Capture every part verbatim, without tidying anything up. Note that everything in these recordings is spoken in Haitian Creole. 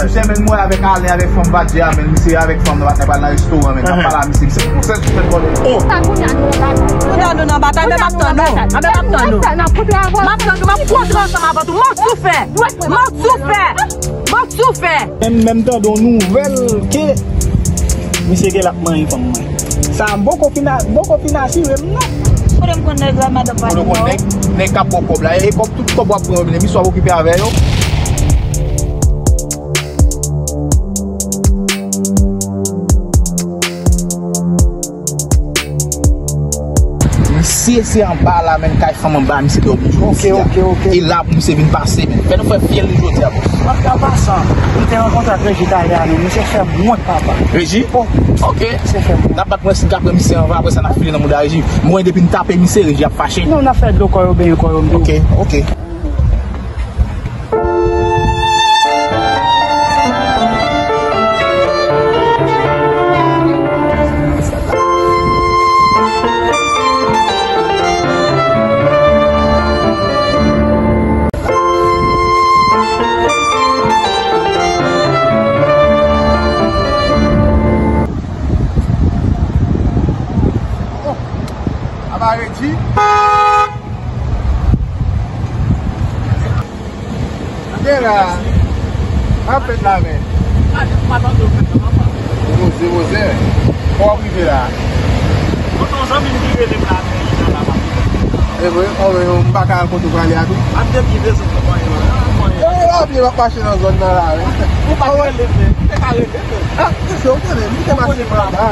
Sèmen mwen avèk Alen, avèk fanm Badja, men misye avèk fanm nan, pral nan restoran, men n ap pale a misye, misye konsèy sou tèt bòdè. Oh! Sa kounye a nou nan batay. Kounye a nou nan batay, men m ap tann nou. Anben m ap tann nou. M ap tann nou, m ap kontre ansanm avè tou. Mòt soufè! Mòt soufè! Mòt soufè! Menm, menm tande yon nouvèl ke misye gen l ap manyen fanm mwen. Sa m poko fin a-, m poko fin asire m non. Kote m konn nèg la, madanm pa gen nèg, nèg k ap ba w kòb la. E kòb, tout kòb w ap pran yo, men misye w ap okipe avè yo. Misye se anba la, men kay fanm anba, misye dòmi jodi a. Ok, ok, ok. E la pou misye vin pase, men. Fè nou fè fyèl li jodi a, bòs. An, an pasan, m te rankontre ak Reji talè a, men misye fè m wont, papa. Reji? Oh, ok. Misye fè m wont. N ap bat mwen si n ka pran misye anvan, apre sa n ap file nan mouda Reji. Mwen, depi n tape misye, Reji ap fache. Non, n ap fè dlo kò yo, benyen kò yo, m di w. Ok, ok. Apa Reji? Gen la. Ap fèt la, men. Mozè, mozè. Kòman w rive la? Mwen gen yon zanmi m ki rele m la, men li nan la, m ap rele. E vre? Oh, men m pa ka al kote w prale a tou? Ap depi de zòn nan, mwen, mwen. Yo, yo, yo, m ap mache nan zòn nan la, men. Ou pa rele, men. Ou pa rele, men. Ah, se ou konnen, m te mache pa la.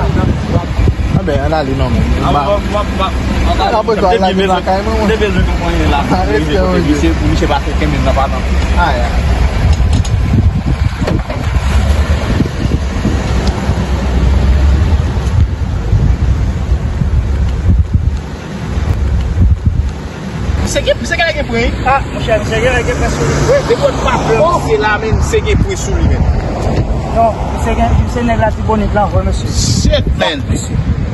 Anben, ann ale non, men. M pa bezwen al lage lakay mwen, mwen. Te bezwen konpranyen la. Ah, respè, wi. Misye, misye pa fè kenbe m nan pa nan. Ay, ay. Misye gen, misye genlè gen pwen, wi. Ah, monchè, misye genlè gen pwen sou li. Wi, depi w pa pran misye la, men, misye gen pwen sou li, men. Non, misye gen, misye nèg Latibonit la, vre, mesye. Shit, man.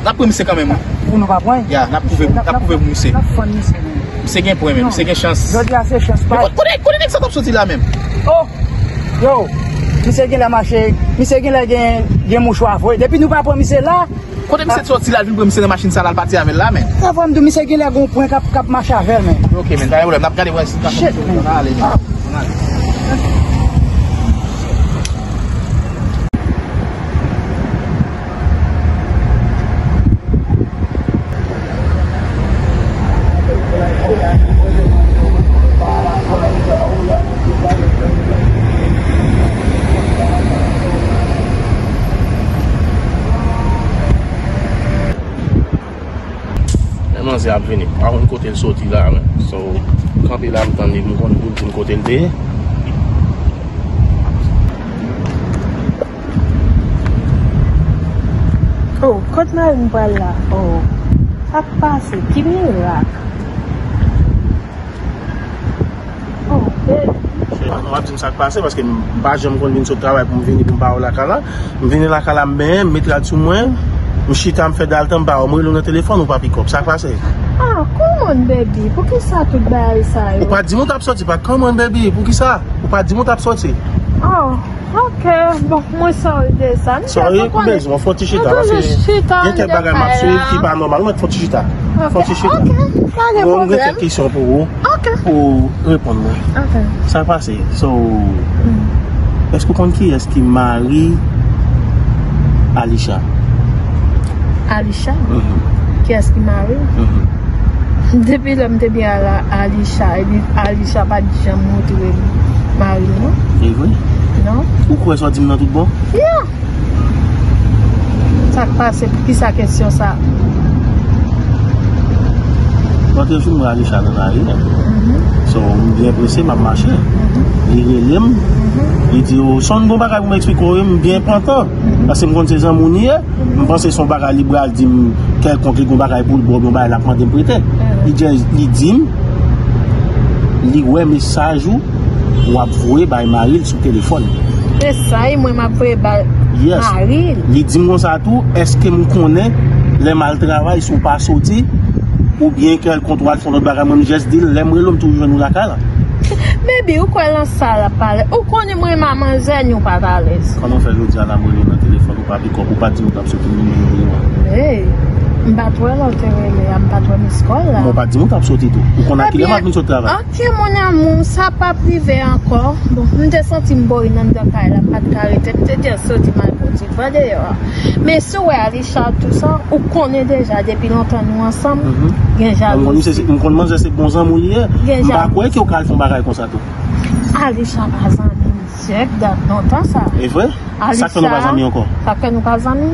N ap pran misye kanmenm, wi. Pou nou pa pran? Ya, n ap pwouve, n ap pwouve pou misye. N ap fann misye, men. Misye gen pwen, men, misye gen chans. Jodi a se chans pa. Kote, kote nèg sa t ap soti la, menm? Oh! Yo! Misye genlè mache, misye genlè gen, gen mouchwa vre. Depi nou pa pran misye la, Kote misye t soti la, l vin pran misye nan machin sa la, l pati avè l la, men. Sa fè m di w, misye genlè gon pwen k ap, k ap mache avè l, men. Ok, men, pa gen pwoblèm, n ap gade wè si n ka fè misye ale, men. Ann ale. Men manzè ap vini. Pa konn kote l soti la, men. So, kanpe la, m tann li, m konn pou l di m kote l te ye. Oh, kot mari m pral la? Oh, sa k pase? Ki mirak? Oh, baby. Cheri, w ap di m sa k pase, paske m pa janm konn vin sot travay pou m vini pou m pa wè w lakay la. M vini lakay la, m benyen, m met rad sou mwen, m chita, m fè dal tan, m pa wè w. M rele w nan telefòn, ou pa pick up. Sa k pase? Ah, come on, baby. Poukisa tout bagay sa yo? Ou pa di m ou t ap soti, pa come on, baby. Poukisa? Ou pa di m ou t ap soti. Oh. Ok, bon, mwen sorry de sa. Sorry pou bezwen, fè yon ti chita, paske gen kèk bagay m ap swiv ki pa nòmal, mwen fè yon ti chita. Fè yon ti chita. Ok, pa gen pwoblèm. Mwen gen kèk kesyon pou ou, pou reponn mwen. Ok. Sa pase, so, èske w konn kiyès ki mari Alisha? Alisha? Mhm. Kiyès ki mari? Mhm. Depi lè m te byen al a Alisha, epi Alisha pa t janm montre m mari l, non. E vre? Non. Ou kwè sa w di m nan tout bon? Yeah! Sa k pase? Poukisa kesyon sa? Lòt jou m wè Alisha nan lari. Mhm. So, m byen prese, m ap mache. Mhm. Li rele m. Mhm. Li di, "O, son gon bagay pou m eksplike w, wi, m byen pran tan." Mhm. Paske m konn se zanmi w li ye. M panse se yon bagay li pral di m kèlkonk, li gon bagay pou l bwè, yon bagay l ap mande m prete. Li di, li di m, li wè mesaj ou w ap voye bay mari l sou telefòn. Mesaj mwen m ap voye bay mari l? Yes. Li di m konsa tou, èske m konnen lè m al travay si w pa soti, oubyen kèlkonk w al fè yon lòt bagay, mwen m jis di l, lè m rele w, m toujou jwenn ou lakay la. Baby, ou kwè lan sa l ap pale? Ou konnen mwen renmen manzè, nou pa t alèz. Kòman fè jodi a la mwen rele nan telefòn, ou pa pikòp, ou pa di m w t ap soti, m rele w. Hey, m pa t wè lè w te rele a, m pa t wè miskòl la. Bon, ou pa t di m w t ap soti tou. Ou konn a kilè m ap vin sot travay? Ok, mon amour, sa p ap rive ankò. Bon, m te santi m boring anndan kay la, m pa t ka rete. M te djès soti m al pran ti van deyò a. Men si w wè Alicha tou sa, ou konnen deja depi lontan nou ansanm, gen jalouzi. M konn misye se, m konn manzè se bon zanmi w li ye. M pa kwè ke w ka al fè yon bagay konsa tou. Alicha pa zanmi m, Jèk, dat lontan sa. E vre? Sa k fè nou pa zanmi ankò? Sa k fè nou pa zanmi?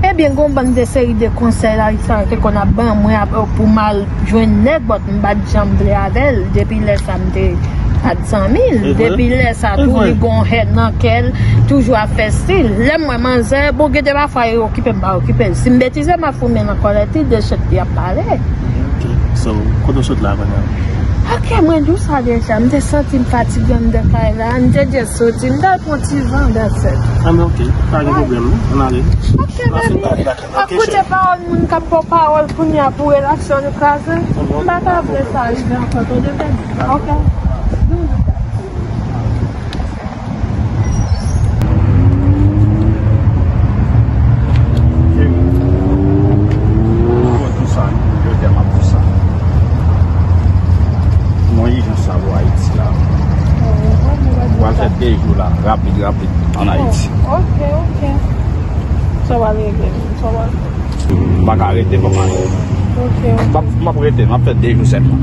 Ebyen, gon bann de seri de konsèy Alicha te konn ap ban mwen ap, pou m al jwenn nèg, but m pa t janm vle avè l. Depi lè sa, m te pa t zanmi l. Depi lè sa, tou li gon hèn nan kè l, toujou ap fè stil. Lè m wè manzè, bon, gen de pafwa, e okipe m pa okipe l. Si m betize, m ap foumen nan kòlèt li, de chèt li ap pale. Ok. So, kote w sot la, Vanessa? Ok, mwen di w sa deja. M te santi m fatige anndan kay la. M te djès soti. M t al pran ti van, that's it. Ah, men ok. Pa gen pwoblèm, non. Ann ale. Ok, baby. Ap koute pawòl moun k ap ba w pawòl kounye a pou relasyon nou kraze. M pa ta vle sa rive ankò, tande, baby. Ok. Bon, tou sa, jodi a m ap di sa. Mwen ijans la pou Ayiti la. Pral fè de jou la, rapid, rapid, ann Ayiti. Ok, ok. Sa w al regle, sa w al fè? M pa ka rete, fò m ale. Ok, ok. M ap, m ap rete, m ap fè de jou sèlman.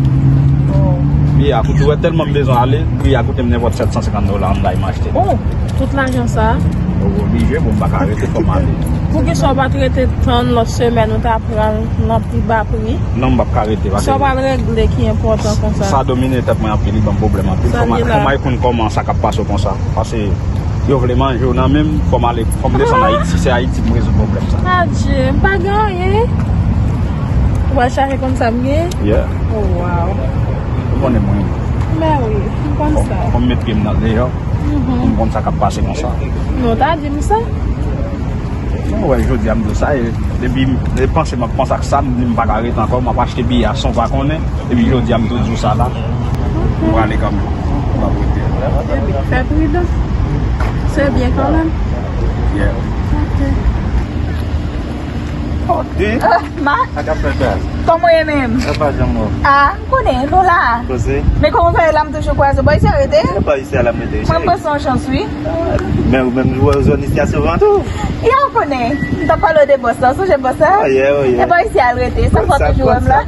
Oh. Biyè a koute, ou wè tèlman m bezwen ale, biyè a koute m nenpòt sèt san senkant dola anndan m achte. Oh, tout lajan sa a? Ou oblije, bon, m pa ka rete, fò m ale. Poukisa w pa t rete tann lòt semèn ou ta pran l nan pi ba pri? Non, m p ap ka rete, paske sa w pral regle ki enpòtan konsa? Sa domine tèt mwen anpil, li ban m pwoblèm anpil. Fò m al, fò m al konn kòman sa k ap pase w konsa. Paske yo vle manje w nan men m, fò m ale, fò m desann Ayiti. Se Ayiti pou m rezoud pwoblèm sa. Adje, m pa gen anyen. Ou pral chache konn sa m gen? Yeah. Oh, wow. Ou konnen mwen. Men wi, m konn sa. Fò m met pye m nan deyò, pou m konn sa k ap pase konsa. Non, ta di m sa. Ou wè, jodi a m di w sa, e, depi, e panse m ap panse ak sa, m di m pa ka rete ankò, m ap achte biyè a san w pa konnen, epi jodi a m tou di w sa la, m prale kanmenm, m ap rete. Epi, fè pridan. Se byen kanmenm. Yeah. Ok. Ok. Ah, ma. Sa k ap fèt la? Kòman w ye menm? Sa pa janm wè w. Ah, m konnen, nou la. Koze. Men kòman w fè la, m toujou kwaze w bò isi a rete? Bò isi a la m rete wi, cheri. Mwen, m panse yon chans, wi. Men ou menm, ou zòn isi a souvan tou. Ya, ou konnen. M t ap pale w de bòs la. Ou sonje bòs la? Oh, yeah, oh, yeah. E bò isi a l rete. Sa fè w toujou wè m la.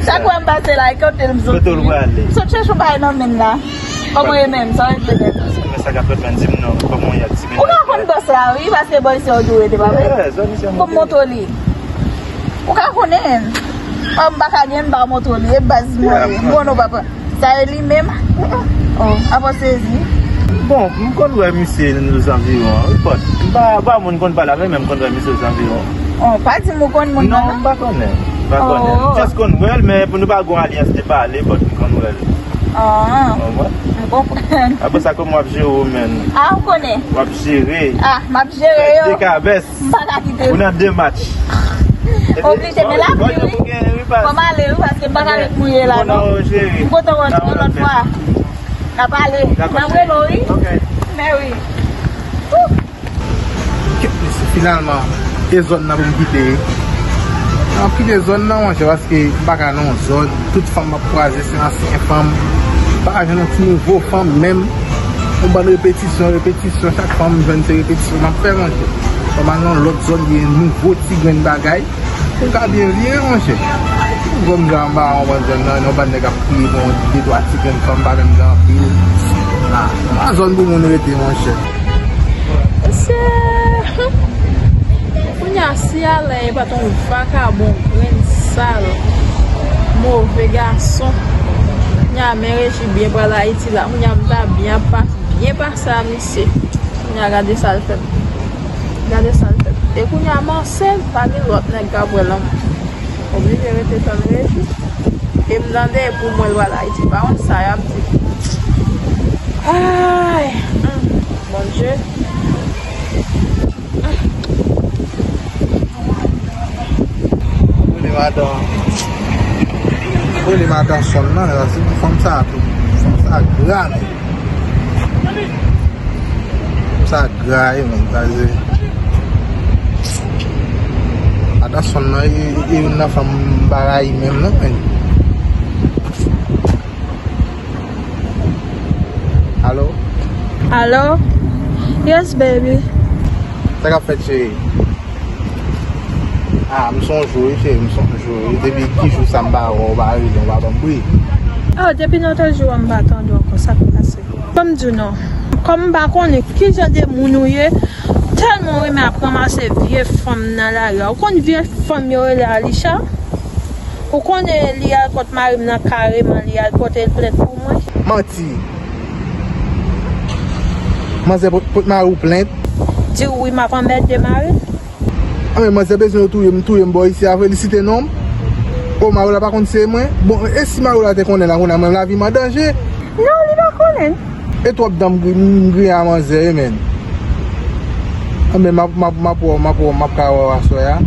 Chak fwa m pase la, e kote l m soti. Kote w prale? M sot chèche yon bagay nan men l la. Kòman w ye menm? Sa w regle nèt? Men sa k ap fèt, men di m non, kòman w ye ak ti menaj la? Ou ka konn bòs la, wi, paske bò isi a w toujou rete, pa vre? Yeah, zòn isi a m rete. Fò m montre w li. Ou ka konnen. Oh, m pa ka gen, m pa montre w li. E baz mwen ye. M konnen w papa. Sa e li menm. Oh, apa sezi. Bon, m konn wè misye nan zanviwon an, wi, but m pa, pa moun konn pale avè l, men m konn wè misye zanviwon. Oh, pa di m ou konn moun nan, non? Non, m pa konnen. M pa konnen. Oh. M just konn wè l, men pou nou pa gon alyans de pale, but m konn wè l. Ah, m konprann. Apre sa, kòman w ap jere w menm? Ah, ou konnen. W ap jere. Ah, m ap jere yo. Dekabès. M pa ka kite l. Ou nan de match. Oblije, men lapli, wi. Fò m ale, wi, paske m pa ka ret mouye la, non. M kontan wè w yon lòt fwa. N a pale. N a rele w, wi. Men wi. Finalman, e zòn nan pou m kite, wi. Anpil e zòn nan, monchè, paske m pa ka nan yon zòn. Tout fanm m ap kwaze, se ansyen fanm. M pa ka jwenn yon ti nouvo fanm menm. Yon bann repetisyon, repetisyon. Chak fwa m jwenn se repetisyon m ap fè, monchè. Fò m al nan lòt zòn, gen nouvo ti grenn bagay. Pou m ka byen vire, monchè. Gòm jan anba yon bann zòn nan, yon bann nèg ap kriye pou yon de twa ti grenn fanm, pa menm jan anpil. Ah, pa zòn pou moun rete, monchè. Mesye, kounye a, si alè e pa t yon vakabon, grenn sal, move gason, kounye a, men Reji byen pral Ayiti la, kounye a, m ta byen ap pa-, byen pase a misye. Kounye a, gade sa l fè m. Gade sa l fè m. E kounye a, m ansent, pa gen lòt nèg k ap wè l ankò. Oblije rete tann Reji. E m tande pou mwen l pral Ayiti. Pa wont sa y ap di. Ay, hmm, Bondye. Rele madan. Rele madan Sòn nan, se pou fanm sa a tou. Sa gra, men. Sa gra, wi, men, paske adan sòn nan, e, e, e youn nan fanm m pa rayi menm, non, men. Alo? Alo? Yes, baby. Sa k ap fèt, cheri? Ah, m sonje w, wi, cheri, m sonje w, wi. Depi ki jou sa m pa wè w, w pa rele, w pa ban m bri. Oh, depi nan tan jou an, m pa tande w ankò, sa k pase? Ban m di w non. Kòm m pa konnen ki jan de moun ou ye, tèlman w renmen ap ranmase vye fanm nan lari a. Ou konn vye fanm yo rele Alisha? Ou konnen li al kot mari m nan kareman, li al pote l plent pou mwen. Manti. Manzè pot, pot mari w plent. Di w wi, m ap anmède mari l. Anben, manzè bezwen yo touye m, touye m bò isi a vre, li site non m. O, mari w la pa konn se mwen. Bon, e si mari w la te konnen la, kounye a menm lavi m an danje. Non, li pa konnen. E twòp dan m gri-, m griyen a manzè, wi, men. Anben, m ap, m ap, m ap wè w, m ap wè w, m ap ka wè w aswè a.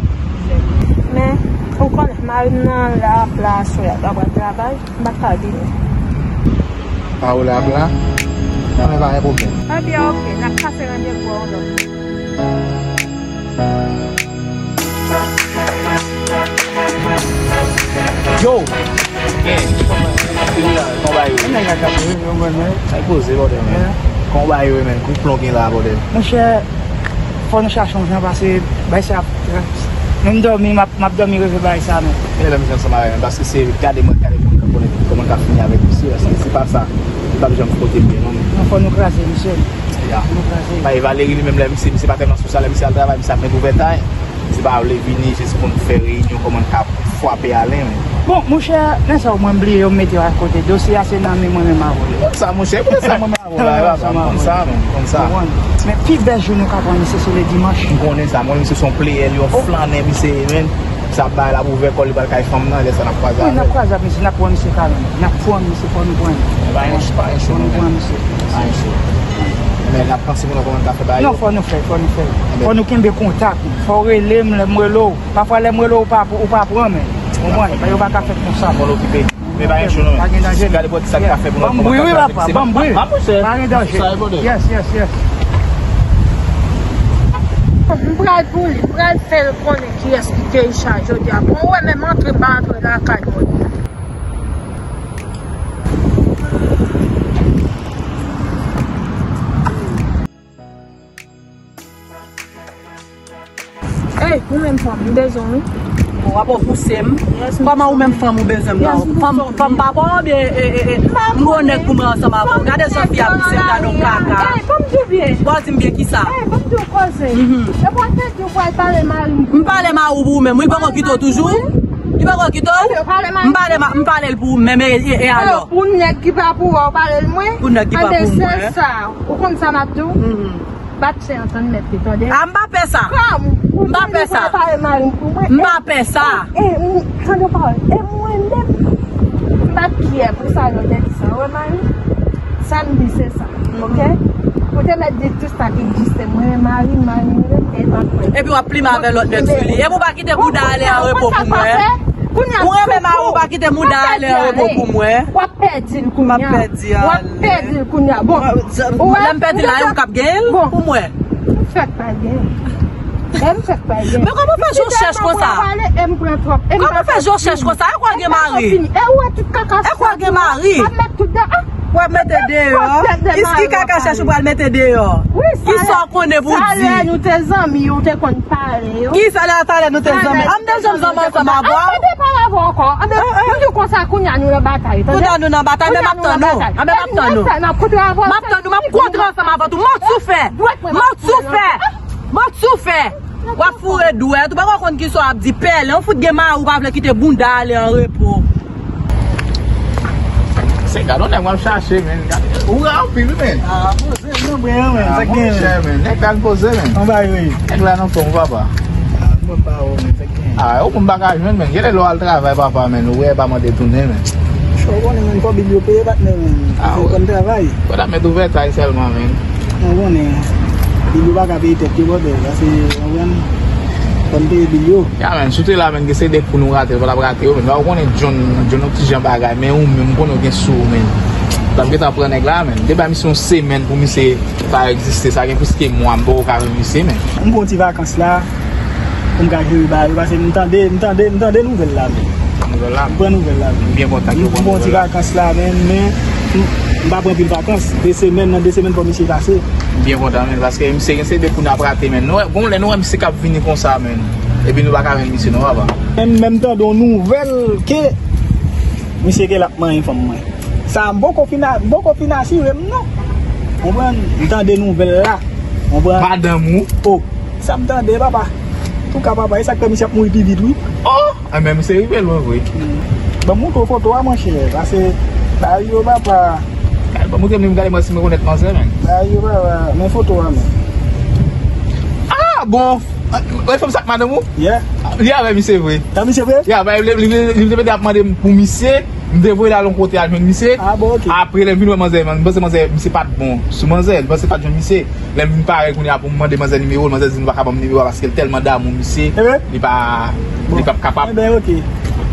Men, ou konnen, mari m nan la ap la aswè a, l ap al travay, m pa t ka vini. Mari w la ap la? Anben, pa gen pwoblèm. Ebyen, oke, n ap pase randevou a yon lòt jou. Yo! Gen. Kòman w ye? Nèg la k ap rele, yo konn mwen. Ay poze, bòdè, men. Kòman w ye, men? Ki plan w gen la, bòdè? Monchè, fò nou chache yon jan, paske bay sa ap, menm dòmi, m ap, m ap dòmi reve bay sa, men. Men lè m vin ansanm avè, men, paske se gade mwen, gade mwen, kòman, kòman l ka fini avèk misye, paske se pa sa, li p ap janm pote m byen, non, men. Non, fò nou kraze misye. Ya. Fò nou kraze. Bay Valérie, li menm, lè misye, misye pa tèlman sou sa, lè misye al travay, misye ap met ouvètay. Se pa vle vini jis pou n fè reyinyon kòman n ka frape Alen, men. Bon, monchè, nan sa w mwen bliye yo, m mete yo akote. Dosye a se nan men mwen menm avè w. Konn sa, monchè, poutèt sa mwen menm avè w la, e pa sa, m konn sa, men, m konn sa. Konprann. Men pi bèl jou nou ka pran misye se le dimanch. M konnen sa, mwen, misye se yon player, li yon flannè, misye ye, men. Sa bay la pou ouvè kò li, pral kay fanm nan, lè sa n ap kwaze avè l. Wi, n ap kwaze ak misye, n ap pran misye kanmenm. N ap pran misye, fò nou pran. Pa yon, pa yon cho, non, men. Fò nou pran misye. Pa yon cho. Men n ap panse pou nou kòman n ka fè bagay yo. Non, fò nou fè, fò nou fè. Fò nou kenbe kontak. Fò w rele m, lè m rele w. Pafwa lè m rele w, ou pa, ou pa pran, men. Konprann? Bagay yo pa ka fèt konsa. Fò l okipe. Men pa gen cho non, men. Pa gen danje. Gade pou ti sa k ka fè pou nou. Ban m bri, wi, papa, ban m bri. Pa monchè. Pa gen danje. Sa e bòdè. Yes, yes, yes. M pral pou li, m pral fè l konnen kiyès ki Keisha jodi a. Bon, ou wè menm antre m pa antre lakay mwen. Ey, ou menm fanm, m bezwen w wi. Bon, w ap pouse m. Kòman ou menm fanm ou bezwen m nan? Fanm, fanm papa w oubyen, e, e, e, m gon nèg pou mwen ansanm avè w. Gade jan fi a pouse m, gade yon kaka. Ey, ban m di w byen. Bon, di m byen kisa? Ey, ban m di w koze. Mhm. E pou w te di w pral pale mari m pou mwen. M pale mari w pou ou menm, wi, li poko kite w toujou? Li poko kite w? M pale ma-, m pale l pou ou menm, e, e, e alò? Pou nèg ki pa pou ou, w pale l mwen? Pou nèg ki pa pou mwen. Anben, se sa. Ou konn sa m ap di w? Mhm. Bat se antann mèt li, tande? A, m pa pè sa. Kòm? M pa pè sa. Ou pale mari m pou mwen. M pa pè sa. E, e, m, tande pawòl. E mwen menm, m pa t kyè pou sa yo te di sa. Ou wè mari? Sa m di se sa. Oke? Ou te mèt di tout sa ki egziste. Mwen, mari m, mari m, e m pa kwè. Epi w ap plimen avè lòt nèg sou li. Epi w pa kite bouda ale an repo pou mwen. Ou renmen mari w, pa kite bouda ale an repo pou mwen. W ap pèdi l kounye a. M ap pèdi ale. W ap pèdi l kounye a. Bon, ou wè, lè m pèdi l la, e ou k ap genyen l pou mwen. M fèk pa genyen. E m fèk pa genyen. Men kòman fè jò chèch konsa? E m pran twòp. Kòman fè jò chèch konsa? E kwa gen mari? E ou wè tout kaka sa. E kwa gen mari? W ap met tout dan. W ap mete deyò. Kis ki kaka chèch ou pral mete deyò? Kisa w konnen pou di? Talè nou te zanmi, ou te konn pale yo. Kisa lè talè nou te zanmi? An m te janm zanmi ansanm avè w? Anben, m ap tann ou. Anben, m di w konsa, kounye a nou nan batay, tande? Kounye a nou nan batay, men m ap tann ou. Anben, m ap tann ou. M ap tann ou, m ap kontre ansanm avè w tou. Manti w fè. Manti w fè. Manti w fè. W ap foure dwèt, ou poko konn kisa w ap di, pèlen, ou fout gen mari, ou pa vle kite bounda ale an repo. Se gad yon nèg m ap chache, men. Ou ra anpil, wi, men. A, poze, non, men, men, sa k gen, men. Monchè, men, nèg la l poze, men. Anba, wi. Nèg la nan fòm, papa. A, mwen pa wè, men, sa k gen. A, yon moun m pa ka jwenn, men. Genlè lè w al travay, papa, men, ou wè, pa mande tounen, men. Cho, ou konnen, men, fò bil yo peye, patnè, men. A, wi. Konn travay. Fò ta met ouvètay sèlman, men. Ou konnen, bil yo pa ka peye tèt yo, bòdè, paske, ou konprann, fò n peye bil yo. Ya, men, si w te la, men, gen se de kou nou rate, pa t ap rate yo, men, ou konnen John, John, yon ti jan bagay, men ou menm, m konnen w gen sou ou, men. Sa m gentan pran nèg la, men. M te bay misye yon semèn pou misye pa egziste. Sa gen plis ke mwa, m poko ka jwenn misye, men. M pran ti vakans la, pou m ka jere bagay yo, paske m tande, m tande, m tande nouvèl la, men. Nouvèl la? M pran nouvèl la, men. M byen kontan ke w pran nouvèl la. M pran ti vakans la, men, men, m, m pa pran pil vakans. De semèn, nan de semèn, fò misye pase. M byen kontan, men, paske misye gen se de kou n ap rate, men. Nou wè, gon lè nou wè misye k ap vini konsa, men. Epi nou pa ka jwenn misye, non, papa. Men, men m tande yon nouvèl ke misye gen l ap manyen fanm mwen. Sa m poko fin a-, m poko fin asire m non. Konprann? M tande nouvèl la. Konprann? Madanm ou? Oh, sa m tande, papa. Antouka, papa, e sa k fè misye ap mouri pi vit, wi. Oh! Enben, misye rive lwen vre. Ban m montre w foto a, monchè. Pase, bagay yo, papa. Ban m montre m, m gade mwen si m rekonèt manzè, men. Bagay yo, papa. Men foto a, men. Ah, bon. Wè fanm sa k madanm ou? Yeah. Li avè misye vre. Sa misye vre? Yeah, li, li, li, li te ap mande m pou misye. M te voye l al yon kote al jwenn misye. Ah, bon, ok. Apre, lè m vin wè manzè, m panse manzè, misye pa t bon sou manzè, m panse pa t jwenn misye. Lè m vin pare kounye a pou m mande manzè nimewo l, manzè di m li pa ka ban m nimewo a paske l tèlman damou misye, li pa, li p ap kapab. Enben, ok.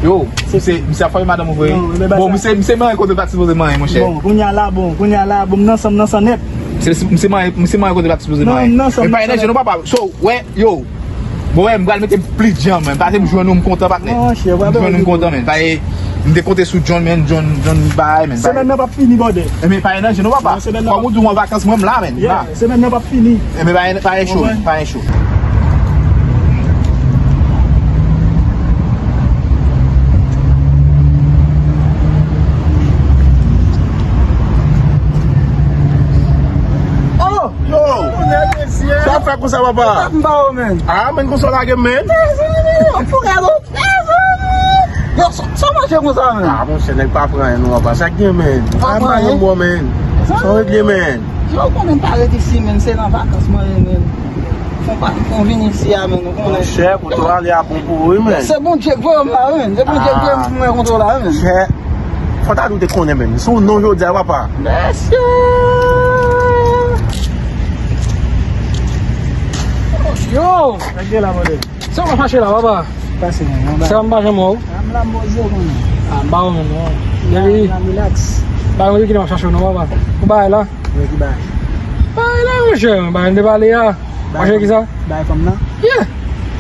Yo, misye, misye ap frape madanm ou vre? Non, enben, bon, misye, misye manyen kote l pa t sipoze manyen, monchè. Bon, kounye a la, bon, kounye a la, bon, m nan san, m nan san nèt. Misye, misye manyen, misye manyen kote l pa t sipoze manyen. Non, m nan san, m nan san nèt. Men pa enèji non, papa. So, wè, yo. Bon, wè, m pral mete m plis djan, men. Pase m jwenn ou, m kontan, patnè. Monchè, w pa bezwen di. M jwenn ou, m kontan, men. Pase, m te konte sou John, men. John, John bay, men. Semèn nan p ap fini, brother. Enben, pa enèji non, papa. Non, semèn nan p ap fini. Kòm ou di w an vakans, mwen, m la, men. M la. Yeah, semèn nan p ap fini. Enben, pa, pa enèji, pa enèji. Oh! Yo! Sa fè konsa, papa? M ba w, men. Ah, men konsa w lage m, men. Yo, sa, sa w manje konsa, men? Ah, monchè, nèg pa pran anyen non, papa. Sa k gen, men? Pa pran anyen? Bon, men. Sa w regle, men? Yo, konnen m pa ret isi, men. Se nan vakans mwen ye, men. Fon pa, fon vin isi a, men, ou konnen. Monchè, kote w ale a bon pou ou, wi, men. Se Bondye k voye m la, men. Se Bondye k voye m pou mwen kontre w la, men. Chè, fò ta di w te konnen, men. Sou non jodi a, papa. Mesye! Yo! Sa w ap mache la, papa? Pase, men, anba. Sa m pa janm wè w. A, m la, m poze w, konnen. A, m pa wè w menm, non. Depi la, m relax. Pa wè ki nan chache w, non, papa. Ou bay la? Wè ki bay. Bay la, monchè, bay m te pale a. Monchè, ki sa? Bay fanm nan? Yeah.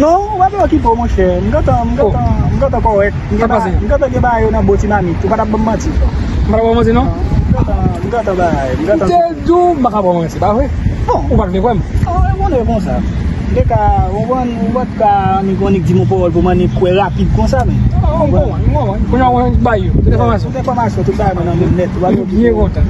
Non, ou pa vle okipe w, monchè. M gentan, m gentan, m gentan kòrèk. M gentan, m gentan gen bagay yo nan bon ti mamit. Ou pa t ap ban m manti, frè. M pa t ap ban w manti, non? Non, m gentan, m gentan bay, m gentan. M te di w m pa ka ba w manti, pa vre? Bon. Ou pa t vle kwè m? Non, e konnen konsa. M te ka, ou konprann, ou pa t ka annik, annik di m yon pawòl pou m annik kwè rapid konsa, men. Non, m konprann, m konprann. Kounye a, ou bay yo, tout enfòmasyon. Tout enfòmasyon, tout bagay mwen nan men nèt. Ou pa vle okipe w. M byen kontan.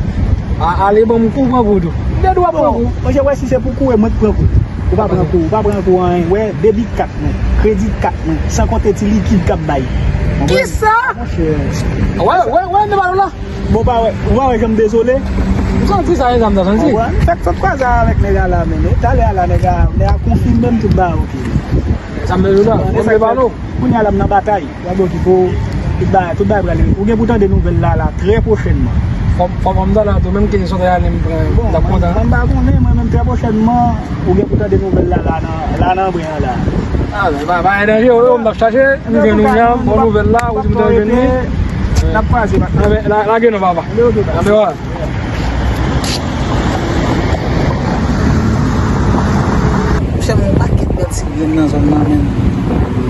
A, ale ban m kou, pran kou tou. M te di w ap pran kou. Bon, monchè, wè si se pou kou, e mwen k pran kou. Ou pa pran kou, ou pa pran kou anyen. Wè, debit kat mwen, kredi kat mwen, san konte ti likid k ap bay. Kisa? Monchè. Wè, wè, wè, nèg la. Bon, pa wè, ou pa wè jan m dezole? M santi sa, e sa m ta santi. Ou wè, m fèk sot kwaze avèk nèg la la, men. E talè a la, nèg la, nèg la konfime m tout bagay, ok. Sa m bezwen la, bon, se pa nou. Kounye a la, m nan batay. W ap okipe w. Tout bagay, tout bagay prale. Ou gen pou tande nouvèl la, la, trè pwochènman. Fò, fò, fò m tande tou, menm ke se sot ane m pran, m t ap kontan. Bon, mwen, mwen pa konnen, mwen menm, trè pwochènman, ou gen pou tande nouvèl la, la, nan, la, nan bren an, la. A, men, pa, pa gen danje, yo, yo, m t ap chache, m jwenn ou, m pran nouvèl la, ou di m te vini. N ap kwaze, patnè. Anben, la, lage non, papa. Anben, papa. Monchè, m wè yon pakèt bèl ti grenn nan zòn nan, men.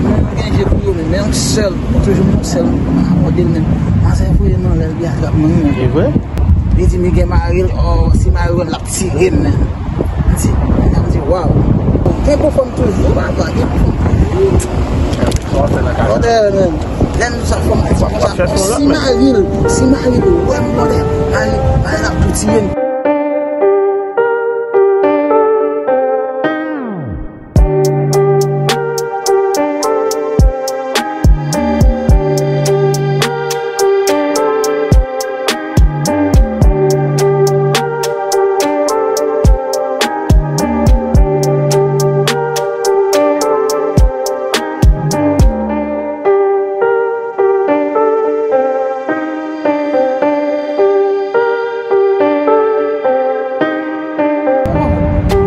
Mwen gen je pou yo, men, men yon sèl, toujou yon sèl, m abòde l, men. Manzè voye m anlè l, li atrap mwen, men. E vre? Li di m li gen mari l, ò, si mari l wè m, l ap tire m, men. M di, m di, waw. Gen pou fanm toujou, papa, gen pou fanm toujou. Brother, men. Lè m sa fè m, fè m sa, si mari l, si mari l wè m, brother, mari, mari l ap tou tiye m.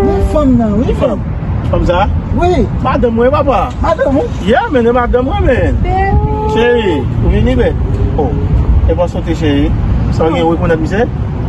Men fanm nan, wi, fanm. Fanm sa? Wi. Madanm mwen, papa. Madanm ou? Yeah, men, e madanm mwen, men. Cheri, ou vini, bèt? Oh, e pa sote, cheri. Sa w gen, ou rekonèt misye?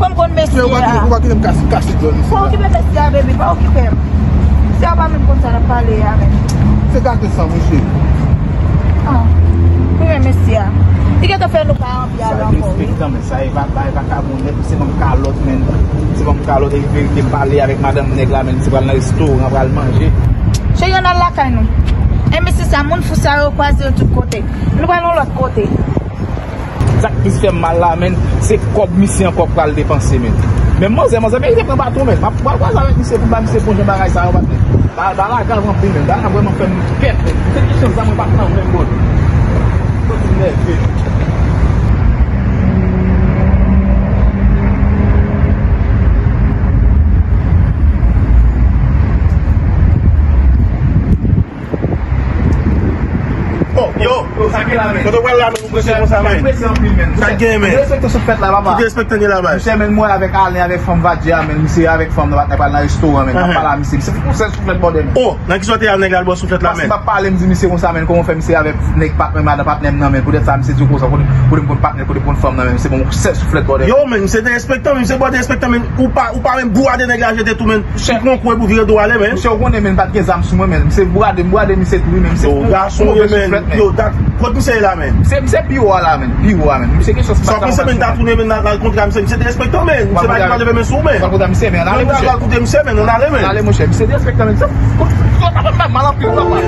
Kòm konn mesye a. Ou pa kite m kache, kache dlo misye. Pa okipe mesye a, baby, pa okipe m. Mesye a pa menm konn sa n ap pale a, menm. Se gate san, mesye. Ah. Wi, men mesye a. Li gentan fè nou pa anvi ale ankò, wi. Sa e va-, sa e vakabon nèt, se banm kalòt, men. Se banm kalòt, e verite, m pale avèk madanm nèg la, men. Se pral nan restoran, pral manje. Cheri, ann al lakay nou. E mesye sa, moun fou sa yo kwaze yo tout kote. Nou pral yon lòt kote. Sa k plis fè m mal la, menn, se kòb misye ankò k pral depanse, menn. Men manzè, manzè, men li te pran baton, menn. M ap pral kwaze avèk misye pou m ba misye bon jan bagay sa yo, patnè. Ba, ba la grav anpil, menn. Ba la vrèman fè m pèt, menn. Se ki chans sa mwen pa t nan menm bòd. Soti nève. Oh, yo, yo, sa gen la, men. Kote w pral la, men, ou prese konsa, men. Prese anpil, men. Sa gen, men. Derespekte souflèt la, papa. Ki derespekte gen la, baz? Misye, men, mwen avèk Alen, avèk fanm Vadya, men. Misye avèk fanm nan, patnè, pral nan restoran, men. N ap pale a misye. Misye fè konsèy souflèt, bòdè, men. Oh, nan ki sòti a nèg la, l ba w souflèt la, men? Paske m ap pale, m di misye konsa, men, kòman fè misye avèk nèg patnè, madan patnè m nan, men. Poutèt sa, misye di w konsa, kote, kote m konn patnè, kote m konn fanm nan, men. Misye ban m konsèy souflèt, bòdè. Yo, men, misye derespektan, men, misye bò derespektan, men. Ou pa, ou pa menm bourade nèg la, jete tou, men. Ou pran kou epi w vire do w ale, men. Misye, ou konnen, men, m pa t gen zam sou mwen, men. Misye bourade, m bourade misye tou, wi, men. Misye, yo, gason, yo, men. Yo, dat, kot misye ye la, men? Misye, misye pi wo a la, men. Pi wo a, men. Misye gen chans. Sa w panse, men, ta tounen, men, nan, nan kontre a misye, misye derespektan, men. Misye pa gen dwa leve men sou ou, men. Kontre a misye, men, ale, monchè. Kontre a misye, men, ale, men. Ale, monchè, misye derespektan, men. Sa, kote, kote, mal anpil, papa.